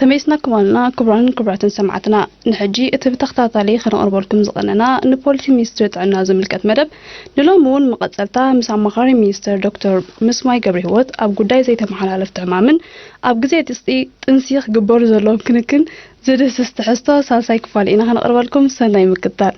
ተመይስና ክማልና ክቡራን ክቡራትን ሰማዕትና፣ ንሕጂ እቲ ብተኸታታሊ ከነቕርበልኩም ዝቐነና ንፖሊሲ ሚኒስትሪ ጥዕና ዝምልከት መደብ፣ ንሎሚ እውን መቐጸልታ ምስ ኣማኻሪ ሚኒስትር ዶክተር ምስማይ ገብረ ህይወት ኣብ ጉዳይ ዘይተመሓላለፍቲ ሕማምን ኣብ ግዜ ጥስጢ ጥንሲ ክግበሩ ዘለዎም ክንክን ዝድህስስ ትሕዝቶ ሳልሳይ ክፋል ኢና ከነቕርበልኩም። ሰናይ ምክትታል።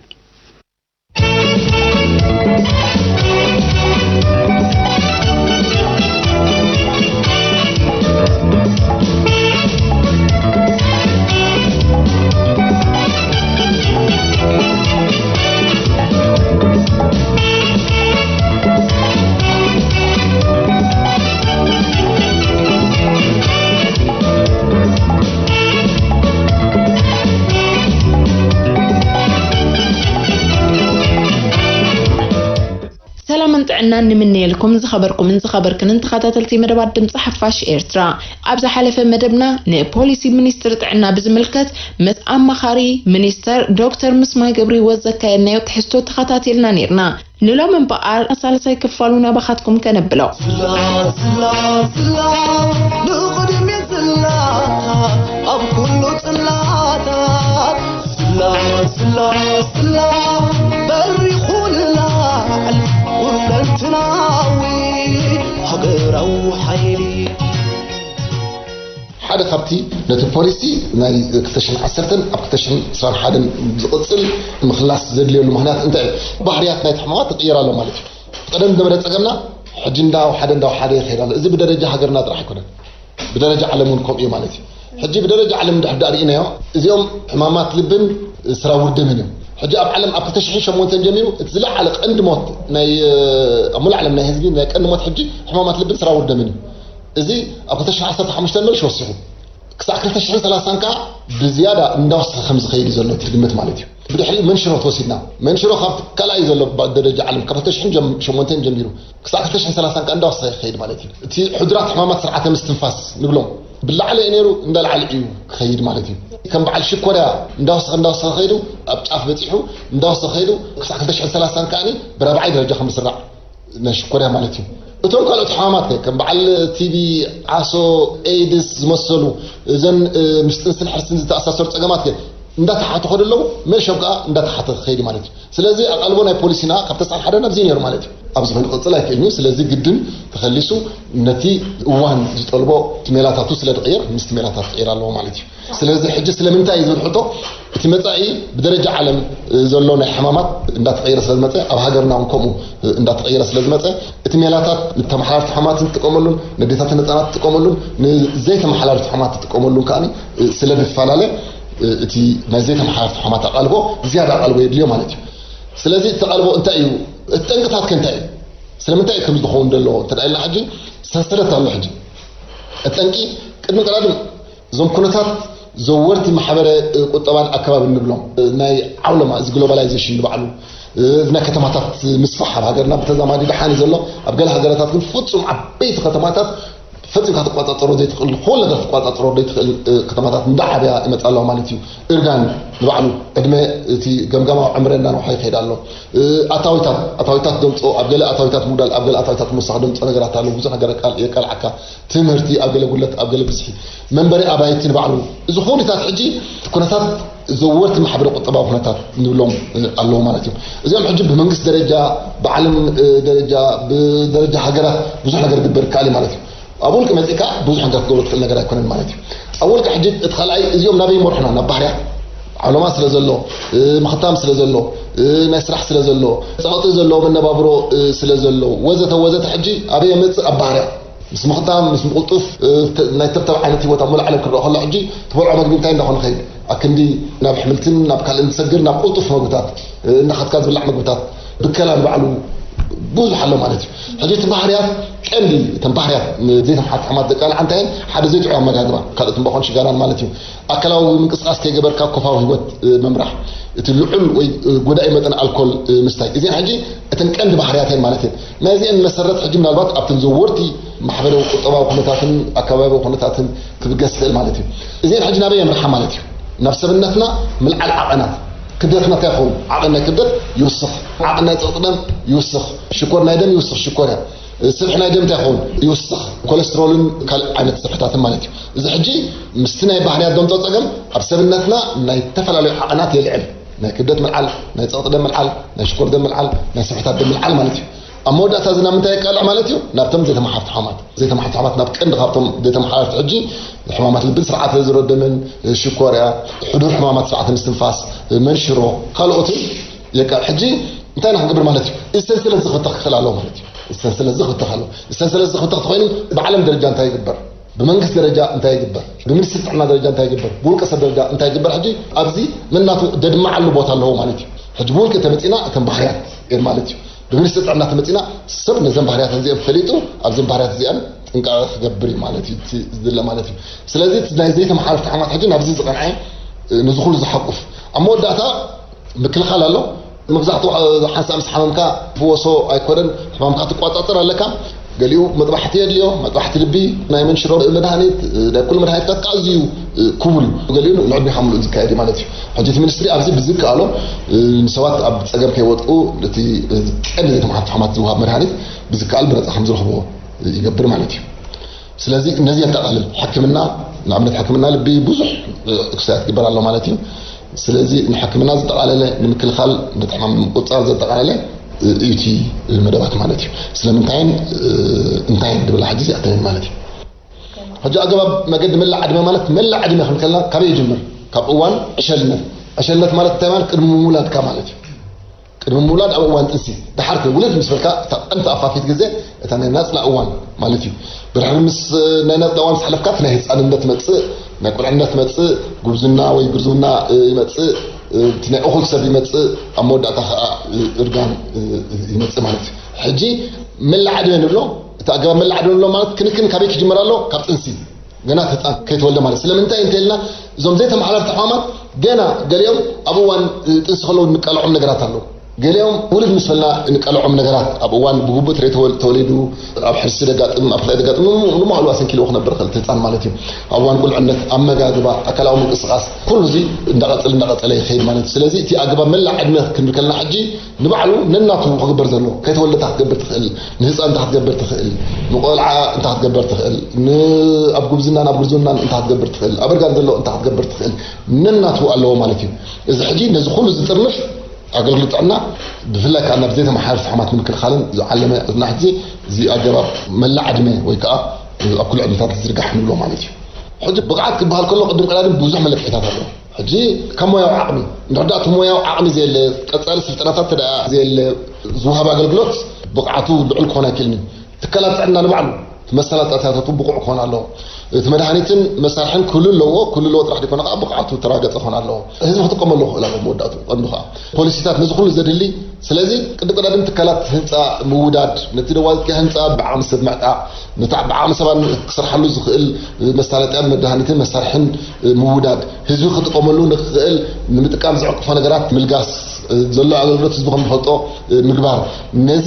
ሰላምን ጥዕናን ንምነየልኩም ዝኸበርኩምን ዝኸበርክንን ተኸታተልቲ መደባት ድምፂ ሓፋሽ ኤርትራ። ኣብ ዝሓለፈ መደብና ንፖሊሲ ሚኒስትሪ ጥዕና ብዝምልከት ምስ ኣማኻሪ ሚኒስተር ዶክተር ምስማይ ገብረሂወት ዘካየድናዮ ትሕዝቶ ተኸታቲልና ነይርና። ንሎም እምበኣር ሳልሳይ ክፋሉ ናባኻትኩም ከነብሎ። ዝላ፣ ዝላ፣ ዝላ፣ ንቕድሚት ዝላ፣ ኣብ ኩሉ ጽላታት። ዝላ፣ ዝላ፣ ዝላ፣ በሪኹ ንላዕሊ፣ ኩለንትናዊ ሃገራዊ ሓይሊ። ሓደ ካብቲ ነቲ ፖሊሲ ናይ ክልተ ሽሕን ዓሰርተን ኣብ ክልተ ሽሕን ዕስራን ሓደን ዝቕጽል ምኽላስ ዘድልየሉ ምኽንያት እንታይ እዩ? ባህርያት ናይቲ ሕማማት ይቕየር ኣሎ ማለት እዩ። ቀደም ዝነበረ ጸገምና ሕጂ እንዳወሓደ እንዳወሓደ ይኸይድ ኣሎ። እዚ ብደረጃ ሃገርና ጥራሕ ኣይኮነን፣ ብደረጃ ዓለም እውን ከምኡ እዩ ማለት እዩ። ሕጂ ብደረጃ ዓለም እንድሕር ደኣ ርኢናዮ፣ እዚኦም ሕማማት ልብን ስራውር ደምን እዮም። ሕጂ ኣብ ዓለም ኣብ ክልተ ሽሕን ሸሞንተን ጀሚሩ እቲ ዝለዓለ ቀንዲ ሞት ናይ፣ ኣብ ሙሉእ ዓለም ናይ ህዝቢ ናይ ቀንዲ ሞት ሕጂ ሕማማት ልብን ስራውር ደምን እዩ። እዚ ኣብ ክልተ ሽሕን ዓሰርተ ሓሙሽተን መልሽ ወሲኹ ክሳዕ ክልተ ሽሕን ሰላሳን ከኣ ብዝያዳ እንዳወሰኸ ከም ዝኸይድ እዩ ዘሎ እቲ ግምት ማለት እዩ። ብድሕሪኡ መንሽሮ ተወሲድና፣ መንሽሮ ካብ ካልኣይ ዘሎ ባ-፣ ደረጃ ዓለም ካብ ክልተ ሽሕን ጀም-፣ ሸሞንተን ጀሚሩ ክሳዕ ክልተ ሽሕን ሰላሳን ከኣ እንዳወሰኸ ይኸይድ ማለት እዩ። እቲ ሕዱራት ሕማማት ስርዓተ ምስትንፋስ ንብሎም ብላዕሊ እዩ ነይሩ፣ እንዳልዓለ እዩ ክኸይድ ማለት እዩ። ከም በዓል ሽኮርያ እንዳወሰኸ እንዳወሰኸ ከይዱ ኣብ ጫፍ በጺሑ እንዳወሰኸ ከይዱ ክሳዕ ክልተ ሽሕን ሰላሳን ከኣ ብራብዓይ ደረጃ ከም ዝስራዕ ናይ ሽኮርያ ማለት እዩ። እቶም ካልኦት ሕማማት ከ ከም በዓል ቲቢ፣ ዓሶ፣ ኤድስ ዝመሰሉ እዘን፣ እ፣ ምስ ጥንስን ሕርስን ዝተኣሳሰሩ ጸገማት ከ እንዳተሓቱ ከዱ ኣለዉ፣ መልሾም ከኣ እንዳተሓተ ክኸይድ ማለት እዩ። ስለዚ ኣቓልቦ ናይ ፖሊሲና ካብ ተስዓን ሓደን ኣብዚ ነይሩ ማለት እዩ። ኣብዚ ኮይኑ ክቕጽል ኣይክእልን እዩ። ስለዚ ግድን ተኸሊሱ ነቲ እዋን ዝጠልቦ እቲ ሜላታቱ ስለ ዝቕየር ምስቲ ሜላታት ክቕየር ኣለዎ ማለት እዩ። ስለዚ ሕጂ ስለምንታይ እዩ ዝብል ሕቶ፣ እቲ መጻኢ ብደረጃ ዓለም ዘሎ ናይ ሕማማት እንዳተቐየረ ስለ ዝመጸ፣ ኣብ ሃገርና እውን ከምኡ እንዳተቐየረ ስለ ዝመጸ፣ እቲ ሜላታት ንተመሓላልፍቲ ሕማማት ዝጥቀመሉን፣ ነዴታትን ህጻናት ዝጥቀመሉን፣ ንዘይተመሓላልፍቲ ሕማማት ዝጥቀመሉን ከኣ ስለ ዝፈላለ፣ እቲ ናይ ዘይተመሓላልፍቲ ሕማማት ኣቓልቦ ዝያዳ ኣቓልቦ የድልዮ ማለት እዩ። ስለዚ እቲ ኣቓልቦ እንታይ እዩ? እቲ ጠንቅታት ከ እንታይ እዩ? ስለምንታይ እዩ ከምዚ ዝኸውን ዘሎ? እንተ ደኣ ኢልና ሕጂ ሰንሰለት ኣሎ። ሕጂ እቲ ጠንቂ ቅድሚ ቀዳድም እዞም ኩነታት ዘወርቲ ማሕበረ ቁጠባን ኣከባብን ንብሎም፣ ናይ ዓውለማ፣ እዚ ግሎባላይዜሽን ንባዕሉ፣ እዚ ናይ ከተማታት ምስፋሕ ኣብ ሃገርና ብተዛማዲ ደሓን እዩ ዘሎ። ኣብ ገለ ሃገራታት ግን ፍጹም ዓበይቲ ከተማታት ፈጺምካ ትቆጻጸሮ ዘይትኽእል፣ ንኹሉ ነገር ክትቆጻጸሮ ዘይትኽእል፣ እ፣ ከተማታት እንዳዓበያ ይመጻ ኣለዋ ማለት እዩ። እርጋን ንባዕሉ ዕድመ እቲ ገምጋማዊ ዕምረ እንዳነውሐ ይኸይድ ኣሎ። እ፣ ኣታዊታት፣ ኣታዊታት ደምጾ፣ ኣብ ገለ ኣታዊታት ምጉዳል፣ ኣብ ገለ ኣታዊታት ምውሳኽ ደምጾ ነገራት ኣሎ። ብዙሕ ነገር የቃል-፣ የቃልዓካ። ትምህርቲ ኣብ ገለ ጉድለት፣ ኣብ ገለ ብዝሒ። መንበሪ ኣባይቲ ንባዕሉ። እዚ ኩነታት ሕጂ፣ እቲ ኩነታት ዘወርቲ ማሕበረ ቁጠባዊ ኩነታት ንብሎም፣ እ፣ ኣለዉ ማለት እዩ። እዚኦም ሕጂ ብመንግስቲ ደረጃ፣ ብዓለም፣ እ፣ ደረጃ፣ ብደረጃ ሃገራት ብዙሕ ነገር ክግበር ይከኣል እዩ ማለት እዩ። ኣብ ውልቂ መጺእካ ብዙሕ ነገር ክትገብሮ ትኽእል ነገር ኣይኮነን ማለት እዩ። ኣብ ውልቂ ሕጂ እቲ ካልኣይ እዚኦም ናበይ ይመርሑና? ናብ ባህርያት ዓውለማ ስለ ዘሎ፣ እ፣ ምኽታም ስለ ዘሎ፣ እ፣ ናይ ስራሕ ስለ ዘሎ፣ ጸቕጢ ዘለዎ መነባብሮ፣ እ፣ ስለ ዘሎ፣ ወዘተ ወዘተ ሕጂ ኣበይ የምጽእ? ኣብ ባህርያት። ምስ ምኽታም፣ ምስ ምቕልጡፍ፣ እ፣ ተ-፣ ናይ ተብተብ ዓይነት ህይወት ኣብ ሙሉእ ዓለም ክረአ ከሎ ሕጂ ትበልዖ መግቢ እንታይ እንዳኾነ ኸይድ? ኣክንዲ ናብ ኣሕምልትን ናብ ካልእን ዝሰግር ናብ ቅልጡፍ መግብታት፣ እ፣ እንዳኻትካ ዝብላዕ መግብታት፣ ብከላ ንባዕሉ ብዙሕ ኣሎ ማለት እዩ። ሕጂ እቲ ባህርያት ቀንዲ፣ እተን ባህርያት ንዘይተመሓላልፍቲ ሕማማት ዘቃልዓ እንታይ እየን? ሓደ ዘይጥዑይ ኣመጋግባ፣ ካልእ ትንባኾን ሽጋራን ማለት እዩ። ኣካላዊ ምንቅስቓስ ከይገበርካ ኮፋዊ ህይወት፣ እ፣ ምምራሕ፣ እቲ ልዑል ወይ፣ እ፣ ጎዳኢ መጠን ኣልኮል፣ እ፣ ምስታይ። እዚአን ሕጂ እተን ቀንዲ ባህርያት እየን ማለት እየን። ናይዚአን መሰረት ሕጂ ምናልባት ኣብተን ዘወርቲ ማሕበራዊ ቁጠባዊ ኩነታትን ኣከባቢያዊ ኩነታትን ክብገስ ይኽእል ማለት እዩ። እዚአን ሕጂ ናበይ የምርሓ ማለት እዩ? ናብ ሰብነትና ምልዓል ዓቐናት ክብደትና እንታይ ይኸውን? ዓቐን ናይ ክብደት ይውስኽ፣ ዓቐን ናይ ጸቕጢ ደም ይውስኽ፣ ሽኮር ናይ ደም ይውስኽ፣ ሽኮርያ ስብሒ ናይ ደም እንታይ ይኸውን? ይውስኽ። ኮለስትሮልን ካልእ ዓይነት ስብሕታትን ማለት እዩ። እዚ ሕጂ ምስቲ ናይ ባህርያት ዘምፅኦ ፀገም ኣብ ሰብነትና ናይ ዝተፈላለዩ ዓቐናት የልዕል። ናይ ክብደት ምልዓል፣ ናይ ፀቕጢ ደም ምልዓል፣ ናይ ሽኮር ደም ምልዓል፣ ናይ ስብሕታት ደም ምልዓል ማለት እዩ። ኣብ መወዳእታ እዚ ናብ ምንታይ የቃልዕ ማለት እዩ? ናብቶም ዘይተመሓላለፍቲ ሕማማት። ዘይተመሓላለፍቲ ሕማማት ናብ ቀንዲ ካብቶም ዘይተመሓላለፍቲ ሕጂ ሕማማት ልብን ስርዓተ ዝሮ ደምን፣ ሽኮርያ፣ ሕዱር ሕማማት ስርዓተ ምስትንፋስ፣ መንሽሮ፣ ካልኦትን የቃል። ሕጂ እንታይ ኢና ክንገብር ማለት እዩ? እዚ ሰንሰለት እዚ ክብተኽ ክኽእል ኣለዎ ማለት እዩ። እዚ ሰንሰለት እዚ ክብተኽ ኣለዎ። እዚ ሰንሰለት እዚ ክብተኽ ተኾይኑ ብዓለም ደረጃ እንታይ ይግበር? ብመንግስቲ ደረጃ እንታይ ይግበር? ብሚኒስትሪ ጥዕና ደረጃ እንታይ ይግበር? ብውልቀ ሰብ ደረጃ እንታይ ይግበር? ሕጂ ኣብዚ ነናቱ ደድመዓሉ ቦታ ኣለዎ ማለት እዩ። ሕጂ ብውልቀ ተመፂና እተን ባህርያት እየን ማለት እዩ። ብሚኒስትሪ ጥዕና ተመፂና ሰብ ነዘን ባህርያት እዚአን ፈሊጡ ኣብዘን ባህርያት እዚአን ጥንቃቐ ክገብር እዩ ማለት እዩ። እቲ ዝድለ ማለት እዩ። ስለዚ እቲ ናይ ዘይተመሓላለፍቲ ሕማማት ሕጂ ናብዚ ዝቐንዐ፣ እ፣ ነዚ ኩሉ ዝሓቁፍ ኣብ መወዳእታ ምክልኻል ኣሎ። መብዛሕትኡ፣ እ፣ ሓንሳእ ምስ ሓመምካ ትፍወሶ ኣይኮነን፣ ሕማምካ ትቋጻጸር ኣለካ። ገሊኡ መጥባሕቲ የድልዮ፣ መጥባሕቲ ልቢ፣ ናይ መንሽሮ መድሃኒት፣ እ፣ ናይ ኩሉ መድሃኒትታት ከዓ ኣዝዩ፣ እ፣ ክቡር እዩ። ገሊኡ ንዕድሜኻ ምሉእ ዝካየድ እዩ ማለት እዩ። ሕጂ እቲ ሚኒስትሪ ኣብዚ ብዝከኣሎ፣ እ፣ ንሰባት ኣብ ጸገም ከይወድቁ እቲ፣ እ፣ ቀንዲ ዘይተመሓላለፍቲ ሕማማት ዝወሃብ መድሃኒት ብዝከኣል ብነጻ ከም ዝረኽብዎ ይገብር ማለት እዩ። ስለዚ ነዚ የጠቓልል። ሕክምና፣ ንኣብነት ሕክምና ልቢ ብዙሕ፣ እ፣ ክሳየት ይግበር ኣሎ ማለት እዩ። ስለዚ ንሕክምና ዘጠቓለለ፣ ንምክልኻል ነቲ ሕማም ንምቁጽጻር ዘጠቓለለ፣ እ፣ እዩ እቲ መደባት ማለት እዩ። ስለምንታይን፣ እ፣ እንታይን ዝብል ሕጂ እዚኣተን ማለት እዩ። ሕጂ ኣገባብ መገዲ መላእ ዕድመ ማለት መላእ ዕድመ ክንከልና ካበይ ይጅምር? ካብ እዋን ዕሸልነት። ዕሸልነት ማለት እንታይ ማለት? ቅድሚ ምውላድካ ማለት እዩ። ቅድሚ ምውላድ ኣብ እዋን ጥንሲ፣ ድሓር ከ ውልድ ምስ በልካ እታ ቀንዲ ኣፋፊት ግዜ እታ ናይ ናጽላ እዋን ማለት እዩ። ብድሕሪ ምስ ናይ ናጽላ እዋን ምስ ሓለፍካ እቲ ናይ ህጻንነት ይመጽእ፣ ናይ ቁልዕነት ይመጽእ፣ ጉብዝና ወይ ግርዝውና፣ እ፣ ይመጽእ፣ እ፣ እቲ ናይ እኹል ሰብ ይመጽእ፣ ኣብ መወዳእታ ከኣ፣ እ፣ እርጋን፣ እ፣ ይመጽእ ማለት እዩ። ሕጂ መላእ ዕድመ ንብሎ፣ እቲ ኣገባብ መላእ ዕድመ ንብሎ ማለት ክንክን ካበይ ክጅመር ኣሎ? ካብ ጥንሲ። ገና እቲ ህፃን ከይተወልደ ማለት። ስለምንታይ እንተኢልና እዞም ዘይተመሓላለፍቲ ሕማማት ገና ገሊኦም ኣብ እዋን፣ እ፣ ጥንሲ ከለዉ እንቃልዖም ነገራት ኣለዉ። ገሊኦም ውልድ ምስ በልና እንቃልዖም ነገራት ኣብ እዋን ብግቡእ ትሬ ተወል-፣ ተወሊዱ ኣብ ሕርሲ ደጋጥም፣ ኣብ ፍላይ ደጋጥም፣ ንሞ-፣ ንመሃሉ ኣሰንኪልዎ ክነብር ይኽእል እቲ ህፃን ማለት እዩ። ኣብ እዋን ቁልዕነት፣ ኣመጋግባ፣ ኣካላዊ ምንቅስቓስ፣ ኩሉ እዚ እንዳቐጸለ፣ እንዳቐጸለ ይኸይድ ማለት እዩ። ስለዚ እቲ ኣገባብ መላእ ዕድመ ክንብል ከለና ሕጂ ንባዕሉ ነናቱ ክግበር ዘሎ፣ ከይተወለድካ ክትገብር ትኽእል፣ ንህፃን እንታይ ክትገብር ትኽእል፣ ንቆልዓ እንታይ ክትገብር ትኽእል፣ ን-፣ ኣብ ጉብዝናን ኣብ ግርዝውናን እንታይ ክትገብር ትኽእል፣ ኣብ እርጋን ዘሎ እንታይ ክትገብር ትኽእል፣ ነናቱ ኣለዎ ማለት እዩ። እዚ ሕጂ ነዚ ኩሉ ዝጥርንፍ ኣገልግሎት ጥዕና፣ ብፍላይ ከዓ ናብ ዘይተመሓላለፍቲ ሕማማት ንምክልኻልን ዝዓለመ እዚ ሕጂ እዚ ኣገባብ መላእ ዕድመ ወይ ከዓ ኣብ ኩሉ ዕድመታት ዝዝርጋሕ ንብሎ ማለት እዩ። ሕጂ ብቕዓት ክበሃል ከሎ ቅድም ቀዳድም ብዙሕ መለክዒታት ኣለዎ። ሕጂ ከም ሞያዊ ዓቕሚ፣ እንድሕር ደኣ እቲ ሞያዊ ዓቕሚ ዘየለ፣ ቀጻሊ ስልጠናታት እንተ ደኣ ዘየለ፣ ዝወሃብ ኣገልግሎት ብቕዓቱ ልዑል ክኾን ኣይክእልን እዩ። ትካላት ጥዕና ንባዕሉ እቲ መሰላጣታቱ ብቑዕ ክኾን ኣለዎ። እቲ መድሃኒትን መሳርሕን ክህሉ ኣለዎ፣ ክህሉ ኣለዎ ጥራሕ ዘይኮነ ከዓ ብቕዓቱ ተራገጸ ክኾን ኣለዎ። ህዝቢ ክጥቀመሉ ክኽእል ኣለዎ። መወዳእቱ ቀንዱ ከዓ ፖሊሲታት ነዚ ኩሉ ዘድሊ። ስለዚ ቅድም ቀዳድም ትካላት ህንፃ ምውዳድ፣ ነቲ ደዋዝቂ ህንፃ ብዓቕሚ ሰብ ምዕጣቕ፣ ነቲ ብዓቕሚ ሰባት ክሰርሓሉ ዝኽእል መሳለጥያን መድሃኒትን መሳርሕን ምውዳድ፣ ህዝቢ ክጥቀመሉ ንኽኽእል ንምጥቃም ዝዕቅፎ ነገራት ምልጋስ፣ ዘሎ ኣገልግሎት ህዝቢ ከም ዝፈልጦ ምግባር። ነዚ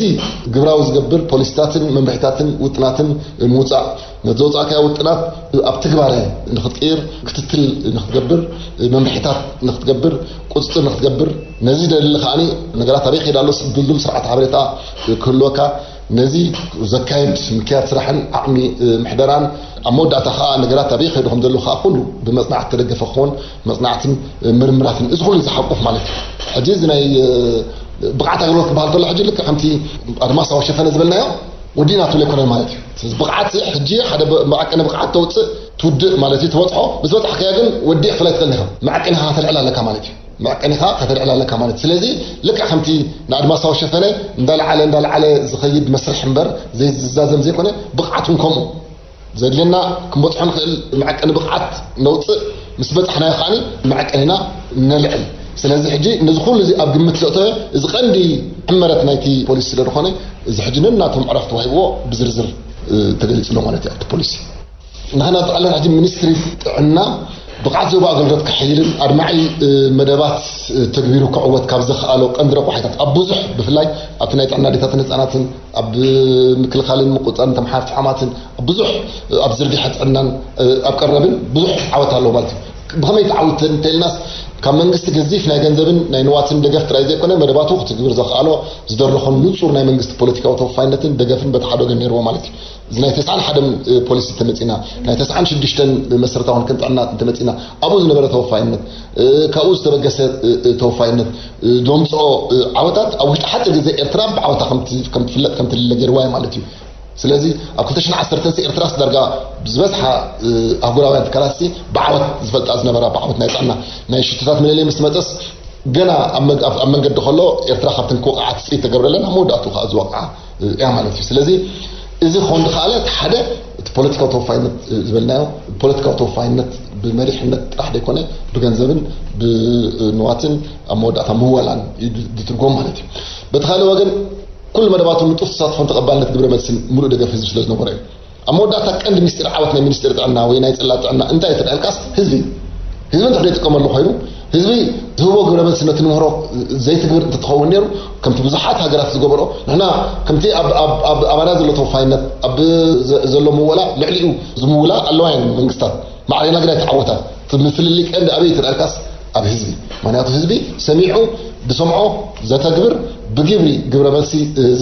ግብራዊ ዝገብር ፖሊሲታትን መምርሒታትን ውጥናትን ምውፃእ፣ ነቲ ዘውፃእካዮ ውጥናት ኣብ ትግባረ ንኽትቅይር ክትትል ንኽትገብር፣ መምርሒታት ንኽትገብር፣ ቁፅፅር ንኽትገብር፣ ነዚ ደሊ ከዓኒ ነገራት ኣበይ ከይዳ ኣሎ ድልዱል ስርዓት ሓበሬታ ክህልወካ፣ ነዚ ዘካየድ ምክያድ ስራሕን ዓቕሚ ምሕደራን፣ ኣብ መወዳእታ ከዓ ነገራት ኣበይ ከይዱ ከም ዘሎ ከዓ ኩሉ ብመፅናዕቲ ተደገፈ ክኸውን፣ መፅናዕትን ምርምራትን እዚ ኩሉ ዝሓቁፍ ማለት እዩ። ሕጂ እዚ ናይ ብቕዓት ኣገልግሎት ክበሃል ከሎ ሕጂ ልክዕ ከምቲ ኣድማሳዊ ሸፈነ ዝበልናዮ ወዲእና ትብል ኣይኮነን ማለት እዩ። ስለዚ ብቕዓት ሕጂ ሓደ ብ-፣ መዐቀኒ ብቕዓት ተውፅእ ትውድእ ማለት እዩ። ትበፅሖ ምስ በፃሕካዮ ግን ወዲእ ክትብል ኣይትኽእልን ኢኻ። መዐቀኒኻ ከተልዕል ኣለካ ማለት እዩ። መዐቀኒኻ ከተልዕል ኣለካ ማለት እዩ። ስለዚ ልክዕ ከምቲ ንኣድማሳዊ ሸፈነ እንዳለዓለ እንዳለዓለ ዝኸይድ መስርሕ እምበር ዘይዝዛዘም ዘይኮነ ብቕዓት እውን ከምኡ ዘድልየና ክንበፅሖ ንኽእል መዐቀኒ ብቕዓት ነውፅእ፣ ምስ በፃሕናዮ ከዓኒ መዐቀኒና ነልዕል። ስለዚ ሕጂ ነዚ ኩሉ እዚ ኣብ ግምት ዘእተወ እዚ ቀንዲ ዕመረት ናይቲ ፖሊሲ ስለ ዝኾነ እዚ ሕጂ ነናቶም ዕረፍቲ ተዋሂብዎ ብዝርዝር፣ እ፣ ተገሊጹ ኣሎ ማለት እዩ ኣብቲ ፖሊሲ። ንሕና ዝጠቓለለ ሕጂ ሚኒስትሪ ጥዕና ብቕዓት ዝህቦ ኣገልግሎት ከሐይልን ኣድማዒ፣ እ፣ መደባት፣ እ፣ ተግቢሩ ክዕወት ካብ ዘኽኣሎ ቀንዲ ረቋሒታት ኣብ ብዙሕ ብፍላይ ኣብቲ ናይ ጥዕና ኣዴታትን ህጻናትን ኣብ ምክልኻልን ምቁጽጻርን ተመሓላለፍቲ ሕማማትን ኣብ ብዙሕ ኣብ ዝርግሐ ጥዕናን ኣብ ቀረብን ብዙሕ ዓወት ኣለዎ ማለት እዩ። ብኸመይ ተዓዊት እንተኢልናስ ካብ መንግስቲ ገዚፍ ናይ ገንዘብን ናይ ንዋትን ደገፍ ጥራይ ዘይኮነ፣ መደባቱ ክትግብር ዘኽኣሎ ዝደረኾን ንጹር ናይ መንግስቲ ፖለቲካዊ ተወፋይነትን ደገፍን በቲ ሓደ ወገን ነይርዎ ማለት እዩ። እዚ ናይ ተስዓን ሓደን ፖሊሲ እንተመጺና፣ ናይ ተስዓን ሽዱሽተን መሰረታዊ ክንክን ጥዕና እንተመጺና፣ ኣብኡ ዝነበረ ተወፋይነት፣ ካብኡ ዝተበገሰ ተወፋይነት ዘምጽኦ ዓወታት ኣብ ውሽጢ ሓፂር ግዜ ኤርትራ ብዓወታ ከም ትፍለጥ ከም ትልለ ገይርዋ ማለት እዩ። ስለዚ ኣብ ክልተ ሽሕን ዓሰርተን ኤርትራስ ዳርጋ ዝበዝሓ ኣህጉራውያን ትካላት ብዓወት ዝፈልጣ ዝነበራ፣ ብዓወት ናይ ጥዕና፣ ናይ ሽቶታት መለለይ ምስ መፀስ ገና ኣብ መንገዲ ከሎ ኤርትራ ካብተን ክወቕዓ ትፅቢት ተገብረለን ኣብ መወዳእቱ ከዓ ዝወቕዓ እያ ማለት እዩ። ስለዚ እዚ ክኾን ዝኸኣለ እቲ ሓደ እቲ ፖለቲካዊ ተወፋይነት ዝበልናዮ፣ ፖለቲካዊ ተወፋይነት ብመሪሕነት ጥራሕ ዘይኮነ ብገንዘብን ብንዋትን ኣብ መወዳእታ ምወላን እዩ ዝትርጎም ማለት እዩ። በቲ ካልእ ወገን ኩሉ መደባቱ ንጡፍ ተሳትፎን ተቐባልነት ግብረ መልስን ምሉእ ደገፍ ህዝቢ ስለ ዝነበሮ እዩ። ኣብ መወዳእታ ቀንዲ ሚስጢር ዓወት ናይ ሚኒስቴር ጥዕና ወይ ናይ ጽላት ጥዕና እንታይ ተዳልካስ ህዝቢ ህዝቢ እንተ ይጥቀመሉ ኮይኑ ህዝቢ ዝህቦ ግብረ መልሲ ነቲ ንምህሮ ዘይትግብር እንተትኸውን ነይሩ ከምቲ ብዙሓት ሃገራት ዝገበሮ ንሕና ከምቲ ኣባና ዘሎ ተወፋይነት ኣብ ዘሎ ምወላ ልዕሊኡ ዝምውላ ኣለዋ መንግስታት ማዕሬና ግና ይተዓወታ። እቲ ምፍልልይ ቀንዲ ኣበይ ተዳልካስ ኣብ ህዝቢ። ምክንያቱ ህዝቢ ሰሚዑ ዝሰምዖ ዘተግብር ብግብሪ ግብረ መልሲ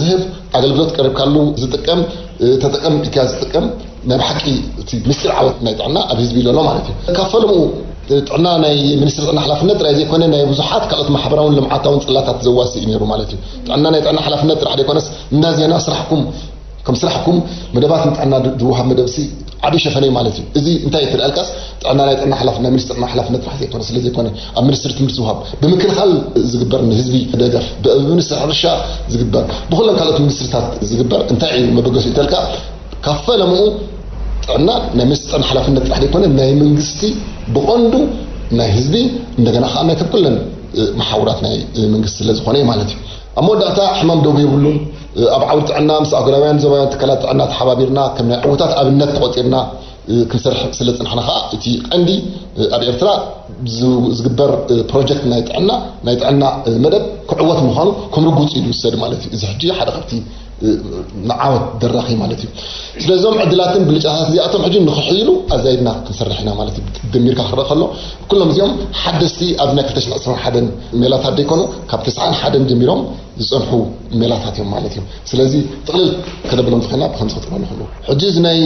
ዝህብ ኣገልግሎት ቀሪብካሉ ዝጥቀም ተጠቀም ኢልካ ዝጥቀም ናይ ብሓቂ እቲ ምስጢር ዓወት ናይ ጥዕና ኣብ ህዝቢ ይለሎ ማለት እዩ። ካብ ፈለምኡ ጥዕና ናይ ሚኒስትሪ ጥዕና ሓላፍነት ጥራይ ዘይኮነ ናይ ብዙሓት ካልኦት ማሕበራውን ልምዓታውን ጽላታት ዘዋስእ እዩ ነይሩ ማለት እዩ። ጥዕና ናይ ጥዕና ሓላፍነት ጥራሕ ዘይኮነስ እንዳ ዜና ስራሕኩም ከም ስራሕኩም መደባት ንጥዕና ዝወሃብ መደብሲ ዓብዪ ሸፈነ ማለት እዩ። እዚ እንታይ እዩ ተልኣልካስ ጥዕና ናይ ጥዕና ሓላፍነት ናይ ሚኒስትሪ ጥዕና ሓላፍነት ጥራሕ ዘይኮነ ስለ ዘይኮነ ኣብ ሚኒስትሪ ትምህርቲ ዝወሃብ ብምክልኻል ዝግበር ንህዝቢ ደገፍ ብሚኒስትሪ ሕርሻ ዝግበር ብኩለን ካልኦት ሚኒስትሪታት ዝግበር እንታይ እዩ መበገሲኡ ተልካ ካብ ፈለምኡ ጥዕና ናይ ሚኒስትሪ ጥዕና ሓላፍነት ጥራሕ ዘይኮነ ናይ መንግስቲ ብቐንዱ ናይ ህዝቢ እንደገና ከዓ ናይ ኩለን መሓውራት ናይ መንግስቲ ስለ ዝኾነ ማለት እዩ። ኣብ መወዳእታ ሕማም ደው የብሉን። ኣብ ዓውዲ ጥዕና ምስ ኣህጉራውያን ዞባውያን ትካላት ጥዕና ተሓባቢርና ከም ናይ ዕውታት ኣብነት ተቖጺርና ክንሰርሕ ስለ ዝጸናሕና ከኣ እቲ ቀንዲ ኣብ ኤርትራ ዝግበር ፕሮጀክት ናይ ጥዕና ናይ ጥዕና መደብ ክዕወት ምዃኑ ከም ርጉጽ እዩ ዝውሰድ ማለት እዩ። እዚ ሕጂ ሓደ ካብቲ ንዓወት ደራኺ ማለት እዩ። ስለዞም ዕድላትን ብልጫታት እዚኣቶም ሕጂ ንኽሕይሉ ኣዛይድና ክንሰርሕ ኢና ማለት እዩ። ደሚርካ ክረአ ከሎ ኩሎም እዚኦም ሓደስቲ ኣብዚ ናይ ክልተ ሽሕን ዕስራን ሓደን ሜላታት ዘይኮኑ ካብ ተስዓን ሓደን ጀሚሮም ዝፀንሑ ሜላታት እዮም ማለት እዩ። ስለዚ ጥቕልል ከነብሎም ዝኽእልና ብከምዚ ክጥቕለሉ ከለዉ ሕጂ እዚ ናይ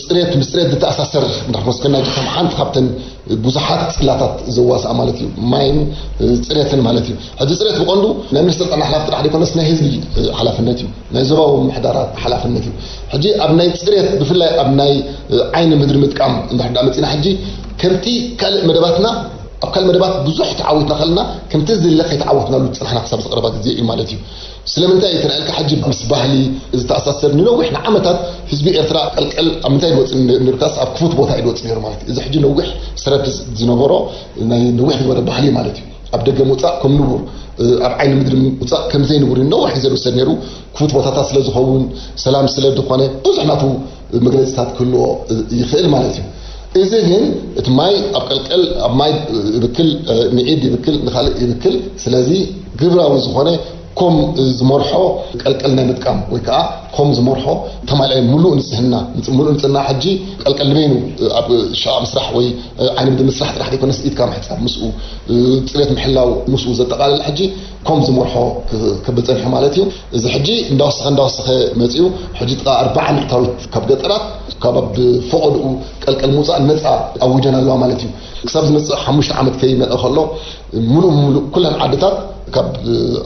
ፅሬት ምስ ፅሬት ዝተኣሳሰር እንዳክመስከና ከም ሓንቲ ካብተን ብዙሓት ፅላታት ዘዋስኣ ማለት እዩ። ማይን ፅሬትን ማለት እዩ። ሕጂ ፅሬት ብቐንዱ ናይ ሚኒስትር ጥዕና ሓላፍቲ ጥራሕ ዘይኮነስ ናይ ህዝቢ ሓላፍነት እዩ። ናይ ዞባዊ ምምሕዳራት ሓላፍነት እዩ። ሕጂ ኣብ ናይ ፅሬት ብፍላይ ኣብ ናይ ዓይኒ ምድሪ ምጥቃም እንድሕር ዳ መፂና ሕጂ ከምቲ ካልእ መደባትና ኣብ ካልእ መደባት ብዙሕ ተዓዊትና ከለና ከምቲ ዝድለ ከይተዓወትናሉ ዝፅናሕና ክሳብ ዝቐረባ ግዜ እዩ ማለት እዩ። ስለምንታይ እዩ ተልካ ሕጂ ምስ ባህሊ ዝተኣሳሰር ንነዊሕ ንዓመታት ህዝቢ ኤርትራ ቀልቀል ኣብ ምንታይ ድወፅ ንርካስ ኣብ ክፉት ቦታ እዩ ድወፅ ነይሩ ማለት እዩ። እዚ ሕጂ ነዊሕ ሰረት ዝነበሮ ናይ ነዊሕ ዝነበረ ባህሊ ማለት እዩ። ኣብ ደገ ምውፃእ ከም ንቡር ኣብ ዓይኒ ምድሪ ምውፃእ ከም ዘይንቡር ነዊሕ ግዜ ዝውሰድ ነይሩ። ክፉት ቦታታት ስለ ዝኸውን ሰላም ስለ ዝኾነ ብዙሕ ናቱ መግለፂታት ክህልዎ ይኽእል ማለት እዩ። እዚ ግን እቲ ማይ ኣብ ቀልቀል ኣብ ማይ ይብክል፣ ንዒድ ይብክል፣ ንኻልእ ይብክል። ስለዚ ግብራዊ ዝኾነ ኮም ዝመርሖ ቀልቀል ናይ ምጥቃም ወይ ከዓ ኮም ዝመርሖ ተማልአ ሙሉእ ንፅህና ምሉእ ንፅህና ሕጂ ቀልቀል ንበይኑ ኣብ ሸቓቕ ምስራሕ ወይ ዓይኒ ምድሪ ምስራሕ ጥራሕ ዘይኮነስ ኢድካ ምሕፃብ ምስኡ ፅሬት ምሕላው ምስኡ ዘጠቓልል ሕጂ ኮም ዝመርሖ ክብል ፀኒሑ ማለት እዩ። እዚ ሕጂ እንዳወሰኸ እንዳወሰኸ መፂኡ ሕጂ ጥቓ ኣርባዓ ሚእታዊት ካብ ገጠራት ካብ ኣብ ፈቐድኡ ቀልቀል ምውፃእ ነፃ ኣውጀን ኣለዋ ማለት እዩ። ክሳብ ዝመፅእ ሓሙሽተ ዓመት ከይመፀ ከሎ ሙሉእ ሙሉእ ኩለን ዓድታት ካብ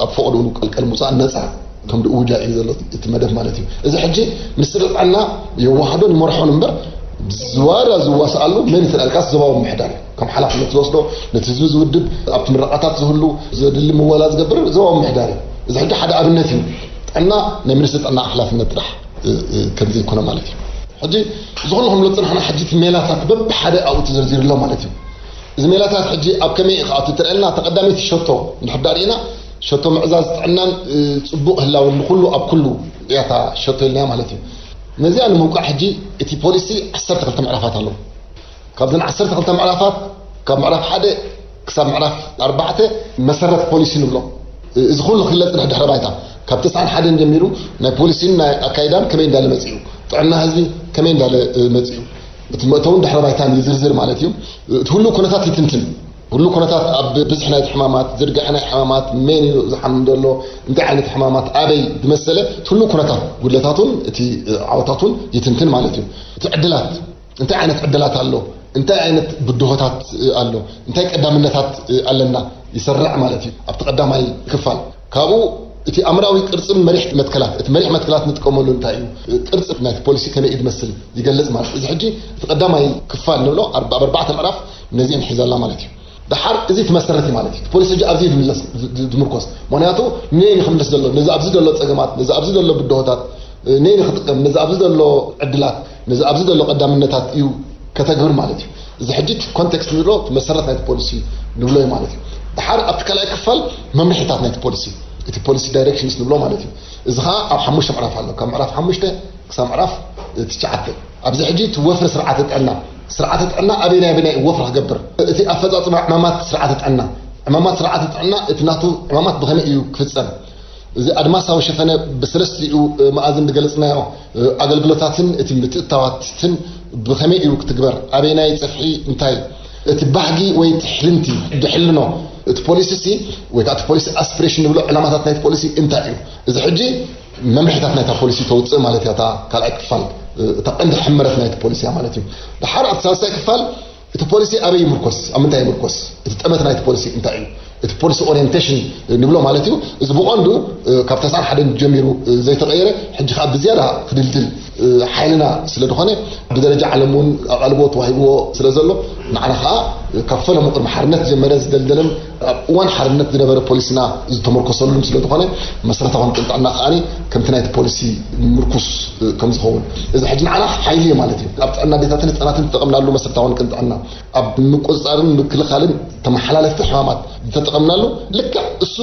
ኣብ ፈቐድኡ ቀልቀል ምውፃእ ነፃ ከም ድእውጃ እዩ ዘሎ እቲ መደብ ማለት እዩ። እዚ ሕጂ ሚኒስትሪ ጥዕና የዋህዶን ይመርሖን እምበር ዝዋዳ ዝዋስኣሉ መን ተዳልካስ ዞባዊ ምሕዳር እዩ ከም ሓላፍነት ዝወስዶ ነቲ ህዝቢ ዝውድብ ኣብቲ ምረቃታት ዝህሉ ዘድሊ ምወላ ዝገብር ዞባዊ ምሕዳር እዩ። እዚ ሕጂ ሓደ ኣብነት እዩ። ጥዕና ናይ ሚኒስትሪ ጥዕና ሓላፍነት ጥራሕ ከም ዘይኮነ ማለት እዩ። ሕጂ እዚ ኩሉ ክንብሎ ዝፅናሕና ሕጂ እቲ ሜላታት በብሓደ ኣብኡ ተዘርዚሩ ኣሎ ማለት እዩ። እዚ ሜላታት ሕጂ ኣብ ከመይ እዩ ከዓ እቲ ትረአልና ተቐዳመይቲ ሸቶ እንድሕር ዳ ርኢና ሸቶ ምዕዛዝ ጥዕናን ፅቡቕ ህላውን ንኩሉ ኣብ ኩሉ እያታ ሸቶ ኢልናያ ማለት እዩ። ነዚኣ ንምውቃዕ ሕጂ እቲ ፖሊሲ ዓሰርተ ክልተ ምዕራፋት ኣለዎ። ካብዘን ዓሰርተ ክልተ ምዕራፋት ካብ ምዕራፍ ሓደ ክሳብ ምዕራፍ ኣርባዕተ መሰረት ፖሊሲ ንብሎ። እዚ ኩሉ ክግለፅ ድሕሪ ባይታ ካብ ተስዓን ሓደን ጀሚሩ ናይ ፖሊሲን ናይ ኣካይዳን ከመይ እንዳለ መፅኡ፣ ጥዕና ህዝቢ ከመይ እንዳለ መፅኡ፣ እቲ መእተውን ድሕሪ ባይታን ይዝርዝር ማለት እዩ። እቲ ህሉው ኩነታት ይትንትን። ኩሉ ኩነታት ኣብ ብዝሒ ናይ ሕማማት፣ ዝርግሐ ናይ ሕማማት፣ መን እዩ ዝሓምም ዘሎ፣ እንታይ ዓይነት ሕማማት፣ ኣበይ ዝመሰለ፣ እቲ ኩሉ ኩነታት፣ ጉድለታቱን እቲ ዓወታቱን ይትንትን ማለት እዩ። እቲ ዕድላት፣ እንታይ ዓይነት ዕድላት ኣሎ፣ እንታይ ዓይነት ብድሆታት ኣሎ፣ እንታይ ቀዳምነታት ኣለና፣ ይሰርዕ ማለት እዩ። ኣብቲ ቀዳማይ ክፋል ካብኡ እቲ ኣምራዊ ቅርፅን መሪሕ መትከላት፣ እቲ መሪሕ መትከላት ንጥቀመሉ እንታይ እዩ፣ ቅርፂ ናይቲ ፖሊሲ ከመይ እዩ ዝመስል ይገልፅ ማለት እዩ። እዚ ሕጂ እቲ ቀዳማይ ክፋል ንብሎ ኣርባ- ኣብ ኣርባዕተ ምዕራፍ ነዚአን ሒዛላ ማለት እዩ። ደሓር እዚ ትመሰረት እዩ ማለት እዩ። እቲ ፖሊሲ ሕጂ ኣብዚ እዩ ዝምለስ፣ ዝ- ዝ- ዝምርኮስ። ምክንያቱ ነይ ንክምልስ ዘሎ፣ ነዚ ኣብዚ ዘሎ ፀገማት፣ ነዚ ኣብዚ ዘሎ ብድሆታት፣ ነይ ንክጥቀም፣ ነዚ ኣብዚ ዘሎ ዕድላት፣ ነዚ ኣብዚ ዘሎ ቀዳምነታት እዩ ከተግብር ማለት እዩ። እዚ ሕጂ እቲ ኮንቴክስት ንብሎ፣ እቲ መሰረት ናይቲ ፖሊሲ ንብሎ እዩ ማለት እዩ። ደሓር ኣብቲ ካልኣይ ክፋል መምርሒታት ናይቲ ፖሊሲ፣ እቲ ፖሊሲ ዳይሬክሽንስ ንብሎ ማለት እዩ። እዚ ከዓ ኣብ ሓሙሽተ ምዕራፍ ኣሎ። ካብ ምዕራፍ ሓሙሽተ ክሳብ ምዕራፍ ትሽዓተ። ኣብዚ ሕጂ እቲ ወፍሪ ስርዓተ ጥዕና፣ ስርዓተ ጥዕና ኣበይናይ ኣበይናይ እዩ ወፍሪ ክገብር፣ እቲ ኣፈፃፅማ ዕማማት ስርዓተ ጥዕና፣ ዕማማት ስርዓተ ጥዕና፣ እቲ ናቱ ዕማማት ብኸመይ እዩ ክፍፀም፣ እዚ ኣድማሳዊ ሸፈነ ብሰለስቲኡ መኣዝን ዝገለፅናዮ ኣገልግሎታትን እቲ ምትእታዋትን ብኸመይ እዩ ክትግበር፣ ኣበይናይ ፅፍሒ፣ እንታይ እቲ ባህጊ ወይ እቲ ሕልንቲ ድሕልኖ፣ እቲ ፖሊሲ ሲ ወይ ከዓ እቲ ፖሊሲ ኣስፒሬሽን ንብሎ ዕላማታት ናይቲ ፖሊሲ እንታይ እዩ? እዚ ሕጂ መምርሒታት ናይታ ፖሊሲ ተውፅእ ማለት እያ። እታ ካልኣይ ክፋል፣ እታ ቀንዲ ሕመረት ናይቲ ፖሊሲ እያ ማለት እዩ። ድሓር ኣብቲ ሳልሳይ ክፋል እቲ ፖሊሲ ኣበይ ይምርኮስ፣ ኣብ ምንታይ ይምርኮስ፣ እቲ ጠመት ናይቲ ፖሊሲ እንታይ እዩ፣ እቲ ፖሊሲ ኦሪየንቴሽን ንብሎ ማለት እዩ። እዚ ብቐንዱ ካብ ተስዓን ሓደን ጀሚሩ ዘይተቐየረ፣ ሕጂ ከዓ ብዝያዳ ክድልድል ሓይልና ስለ ዝኾነ፣ ብደረጃ ዓለም እውን ኣቓልቦ ተዋሂብዎ ስለ ዘሎ፣ ንዓና ከዓ ካብ ፈለሙ ቅድሚ ሓርነት ዝጀመረ ዝደልደለን ኣብ እዋን ሓርነት ዝነበረ ፖሊስና ዝተመርኮሰሉን ስለ ዝኾነ፣ መሰረታዊ ቅንጥዕና ከዓ ከምቲ ናይቲ ፖሊሲ ምርኩስ ከም ዝኸውን፣ እዚ ሕጂ ንዓና ሓይሊ እዩ ማለት እዩ። ኣብ ጥዕና ኣዴታትን ህፃናትን ዝጠቐምናሉ መሰረታዊ ቅንጥዕና፣ ኣብ ምቁፅፃርን ምክልኻልን ተመሓላለፍቲ ሕማማት ዝተጠቐምናሉ፣ ልክዕ እሱ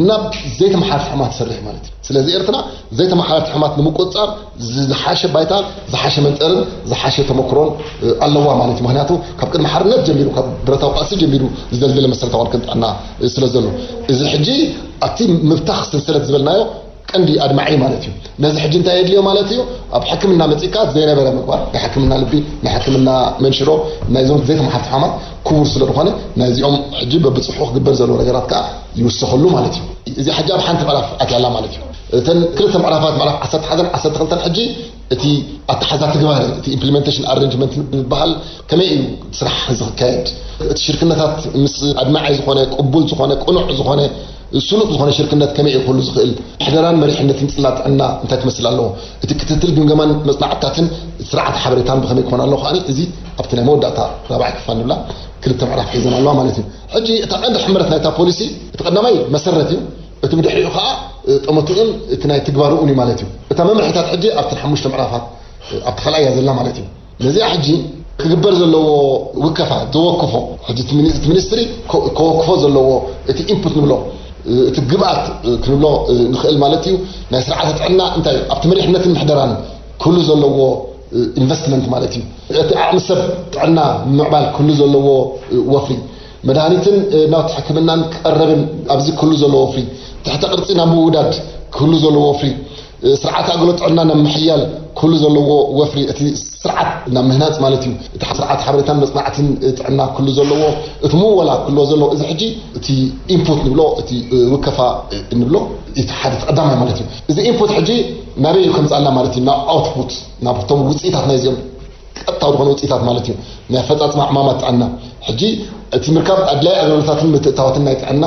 ናብ ዘይተመሓላለፍቲ ሕማማት ይሰርሕ ማለት እዩ። ስለዚ ኤርትራ ዘይተመሓላለፍቲ ሕማማት ንምቁፅፃር ዝ- ዝሓሸ ባይታ፣ ዝሓሸ መንጠርን ዝሓሸ ተመክሮን እ፣ ኣለዋ ማለት እዩ። ምክንያቱ ካብ ቅድሚ ሓርነት ጀሚሩ፣ ካብ ብረታዊ ቃልሲ ጀሚሩ ዝደልደለ መሰረታዊ ክንጥዕና እ፣ ስለ ዘሎ፣ እዚ ሕጂ ኣብቲ ምብታኽ ሰንሰለት ዝበልናዮ ቀንዲ ኣድማዒ ማለት እዩ። ነዚ ሕጂ እንታይ የድልዮ ማለት እዩ? ኣብ ሕክምና መጺእካ ዘይነበረ ምግባር፣ ናይ ሕክምና ልቢ፣ ናይ ሕክምና መንሽሮ፣ ናይዞም ዘይተመሓልቲ ሕማማት ክቡር ስለ ዝኾነ፣ ናይዚኦም ሕጂ በብጽሑ ክግበር ዘለዎ ነገራት ከዓ ይውሰኸሉ ማለት እዩ። እዚ ሕጂ ኣብ ሓንቲ ምዕራፍ ኣትያላ ማለት እዩ። እተን ክልተ ምዕራፋት፣ ምዕራፍ ዓሰርተ ሓደን ዓሰርተ ክልተን ሕጂ እቲ ኣተሓዛ ትግባረ፣ እቲ ኢምፕሊመንቴሽን ኣሬንጅመንት ዝበሃል፣ ከመይ እዩ ስራሕ ዝካየድ፣ እቲ ሽርክነታት ምስ ኣድማዒ ዝኾነ፣ ቅቡል ዝኾነ፣ ቅኑዕ ዝኾነ፣ ስሉጥ ዝኾነ ሽርክነት ከመይ እዩ ክህሉ ዝኽእል፣ ምሕደራን መሪሕነትን ጽላት ጥዕና እንታይ ክመስል ኣለዎ፣ እቲ ክትትል ግምገማን መጽናዕትታትን ስርዓተ ሓበሬታን ብኸመይ ክኾን ኣለዎ ከኣ፣ እዚ ኣብቲ ናይ መወዳእታ ራብዓይ ክፋል ንብላ ክልተ ምዕራፍ ሒዘን ኣለዋ ማለት እዩ። ሕጂ እታ ቀንዲ ሕመረት ናይታ ፖሊሲ፣ እቲ ቀዳማይ መሰረት እዩ። እቲ ብድሕሪኡ ከኣ፣ እ፣ ጠመትኡን እቲ ናይ ትግባርኡን እዩ ማለት እዩ። እታ መምርሒታት ሕጂ ኣብተን ሓሙሽተ ምዕራፋት፣ እ፣ ኣብቲ ካልኣይ እያ ዘላ ማለት እዩ። ነዚኣ ሕጂ ክግበር ዘለዎ ውከፋ፣ ዘወክፎ፣ ሕጂ እቲ ሚኒ-፣ እቲ ሚኒስትሪ ከ-፣ ከወክፎ ዘለዎ እቲ ኢንፑት ንብሎ፣ እ፣ እቲ ግብኣት፣ እ፣ ክንብሎ፣ እ፣ ንኽእል ማለት እዩ። ናይ ስርዓተ ጥዕና እንታይ እዩ? ኣብቲ መሪሕነትን ምሕደራን ክህሉ ዘለዎ፣ እ፣ ኢንቨስትመንት ማለት እዩ። እቲ ዓቕሚ ሰብ ጥዕና ምዕባል ክህሉ ዘለዎ፣ እ፣ ወፍሪ፣ መድሃኒትን፣ እ፣ ናውቲ ሕክምናን ቀረብን ኣብዚ ክህሉ ዘለዎ ወፍሪ፣ ትሕተ ቅርጺ ናብ ምውዳድ ክህሉ ዘለዎ ወፍሪ፣ እ፣ ስርዓት ኣገልግሎት ጥዕና ናብ ምሕያል ክህሉ ዘለዎ ወፍሪ፣ እቲ ስርዓት ናብ ምህናጽ ማለት እዩ። እቲ ስርዓት ሓበሬታን መጽናዕትን፣ እ፣ ጥዕና ክህሉ ዘለዎ፣ እቲ ምወላ ክህልዎ ዘለዎ፣ እዚ ሕጂ እቲ ኢንፑት ንብሎ፣ እቲ፣ እ፣ ውከፋ፣ እ፣ እንብሎ፣ እቲ ሓደ ቀዳማይ ማለት እዩ። እዚ ኢንፑት ሕጂ ናበይ እዩ ከምጽኣልና ማለት እዩ? ናብ ኣውትፑት፣ ናብቶም ውጽኢታት ናይዚኦም ቀጥታዊ ዝኾነ ውፅኢታት ማለት እዩ። ናይ ኣፈፃፅማ ዕማማት ጥዕና፣ ሕጂ እቲ ምርካብ ኣድላይ ኣገልግሎታትን ምትእታዋትን ናይ ጥዕና፣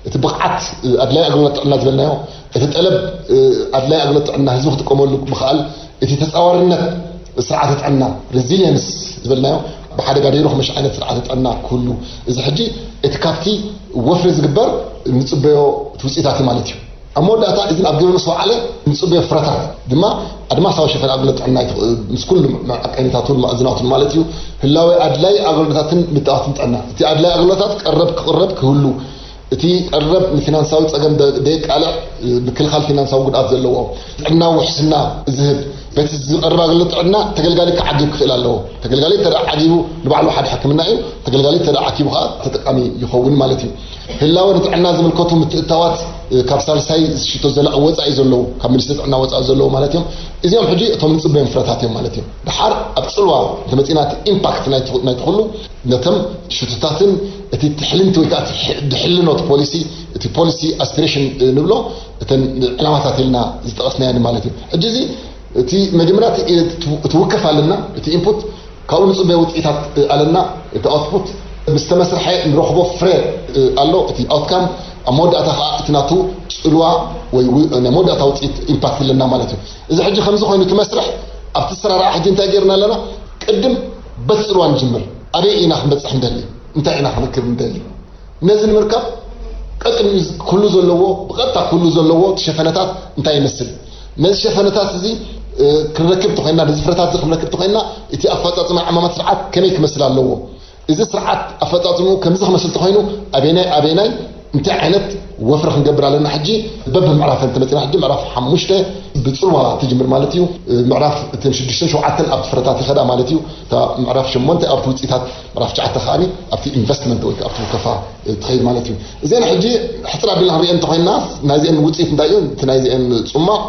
እቲ ብቕዓት፣ እ፣ ኣድላይ ኣገልግሎት ጥዕና ዝበልናዮ፣ እቲ ጠለብ፣ እ፣ ኣድላይ ኣገልግሎት ጥዕና ህዝቢ ክጥቀመሉ ምኽኣል፣ እቲ ተፃዋርነት ስርዓተ ጥዕና፣ ሬዚሊየንስ ዝበልናዮ፣ ብሓደጋ ደይሩ ከመሽ ዓይነት ስርዓተ ጥዕና ክህሉ፣ እዚ ሕጂ እቲ ካብቲ ወፍሪ ዝግበር ንፅበዮ እቲ ውፅኢታት እዩ ማለት እዩ። ኣብ መወዳእታ እዚ ኣብ ግብሪ ምስ ወዓለ ንፅበዮ ፍረታት ድማ ኣድማሳዊ ሸፈን ኣገልግሎት ጥዕና እዩ። ምስ ኩሉ መዐቀኒታቱን ማእዝናቱን ማለት እዩ። ህላዌ ኣድላይ ኣገልግሎታትን ምትእታዋትን ጥዕና፣ እቲ ኣድላይ ኣገልግሎታት ቀረብ ክቕረብ ክህሉ፣ እቲ ቀረብ ንፊናንሳዊ ፀገም ደ-፣ ደየቃልዕ፣ ምክልኻል ፊናንሳዊ ጉድኣት ዘለዎ፣ ጥዕና ውሕስና ዝህብ፣ በቲ ዝቐርብ ኣገልግሎት ጥዕና ተገልጋሊ ክዓግብ ክኽእል ኣለዎ። ተገልጋሊ እንተ ደኣ ዓጊቡ ንባዕሉ ሓደ ሕክምና እዩ፣ ተገልጋሊ እንተ ደኣ ዓኪቡ ከዓ ተጠቃሚ ይኸውን ማለት እዩ። ህላወ ንጥዕና ዝምልከቱ ምትእታዋት ካብ ሳልሳይ ዝሽቶ ዘላቒ ወፃኢ ዘለዉ፣ ካብ ሚኒስትሪ ጥዕና ወፃኢ ዘለዉ ማለት እዮም። እዚኦም ሕጂ እቶም ንፅበዮም ፍረታት እዮም ማለት እዮም። ድሓር ኣብ ፅልዋ እንተመፂና እቲ ኢምፓክት ናይቲ ናይቲ ኩሉ ነቶም ሽቶታትን እቲ ትሕልንቲ ወይ ከዓ እቲ ድሕልኖ እቲ ፖሊሲ እቲ ፖሊሲ ኣስፒሬሽን ንብሎ እተን ዕላማታት ኢልና ዝጠቐስናየን ማለት እዩ። ሕጂ እዚ እቲ መጀመርያ እቲ ውከፍ ኣለና፣ እቲ ኢንፑት ካብኡ ንፅበዮ ውፅኢታት ኣለና። እቲ ኣውትፑት ምስ ተመስርሐ ንረኽቦ ፍረ ኣሎ። እቲ ኣውትካም ኣብ መወዳእታ ከዓ እቲ ናቱ ፅልዋ ወይ ናይ መወዳእታ ውፅኢት ኢምፓክት ኣለና ማለት እዩ። እዚ ሕጂ ከምዚ ኮይኑ እቲ መስርሕ ኣብቲ ስራርዓ ሕጂ እንታይ ገይርና ኣለና? ቅድም በቲ ፅልዋ ንጅምር። ኣበይ ኢና ክንበፅሕ ንደሊ? እንታይ ኢና ክንክብ ንደሊ? ነዚ ንምርካብ ቀጥን ኩሉ ዘለዎ ብቐጥታ ኩሉ ዘለዎ እቲ ሸፈነታት እንታይ ይመስል? ነዚ ሸፈነታት እዚ ክንረክብ ተኮይና፣ ነዚ ፍረታት እዚ ክንረክብ ተኮይና፣ እቲ ኣፈፃፅማ ዕማማት ስርዓት ከመይ ክመስል ኣለዎ? እዚ ስርዓት ኣፈፃፅምኡ ከምዚ ክመስል ተኮይኑ ኣበናይ ኣበናይ እንታይ ዓይነት ወፍሪ ክንገብር ኣለና? ሕጂ በብምዕራፈን ተመፂና ሕጂ ምዕራፍ ሓሙሽተ ብፅልዋ ትጅምር ማለት እዩ። ምዕራፍ እተን ሽዱሽተን ሸውዓተን ኣብቲ ፍረታት ይኸዳ ማለት እዩ። እታ ምዕራፍ ሸሞንተ ኣብቲ ውፅኢታት ምዕራፍ ትሽዓተ ከዓኒ ኣብቲ ኢንቨስትመንት ወይ ኣብቲ ውከፋ ትኸይድ ማለት እዩ። እዚአን ሕጂ ሕፅር ኣቢልና ክንሪኦ እንተኮይና ናይዚአን ውፅኢት እንታይ እዩ? እቲ ናይዚአን ፅሟቕ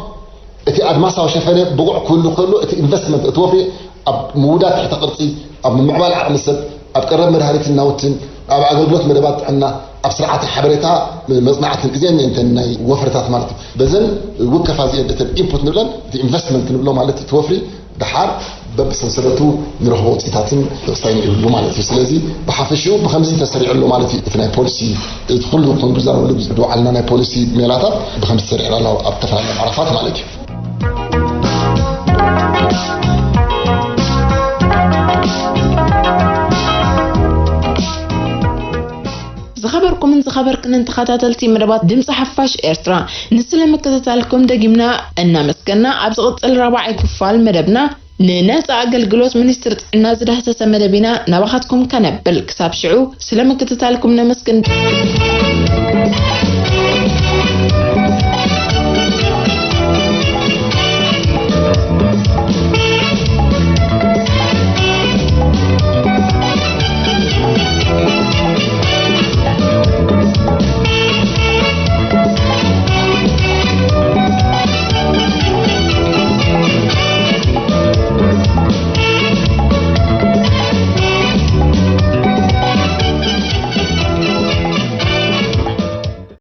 እቲ ኣድማሳዊ ሸፈነ ብቑዕ ክህሉ ከሎ እቲ ኢንቨስትመንት እቲ ወፍሪ ኣብ ምውዳድ ትሕተ ቅርፂ ኣብ ምምዕባል ዓቕሚ ሰብ ኣብ ቀረብ መድሃኒትን ናውትን ኣብ ኣገልግሎት መደባት ጥዕና ኣብ ስርዓተ ሓበሬታ መፅናዕትን እዚአን እየን እተን ናይ ወፍርታት ማለት እዩ። በዘን ውከፋ እዚአን እተን ኢንፑት ንብለን እቲ ኢንቨስትመንት ንብሎ ማለት እቲ ወፍሪ ድሓር በብሰንሰለቱ ንረኽቦ ውፅኢታትን ተወሳይን ይህሉ ማለት እዩ። ስለዚ ብሓፈሽኡ ብከምዚ ተሰሪዑ ኣሎ ማለት እዩ። እቲ ናይ ፖሊሲ እቲ ኩሉ ክንዛረበሉ ዝወዓልና ናይ ፖሊሲ ሜላታት ብከምዚ ተሰሪዑ ኣሎ ኣብ ዝተፈላለዩ ምዕራፋት ማለት እዩ። ዝኸበርኩምን ዝኸበርክንን ተኸታተልቲ መደባት ድምፂ ሓፋሽ ኤርትራ፣ ንስለ ምክትታልኩም ደጊምና እናመስገና፣ ኣብ ዝቕፅል ራብዓይ ክፋል መደብና ንነፃ ኣገልግሎት ሚኒስትሪ ጥዕና ዝዳህሰሰ መደብ ኢና ናባኻትኩም ከነብል። ክሳብ ሽዑ ስለ ምክትታልኩም ነመስግን።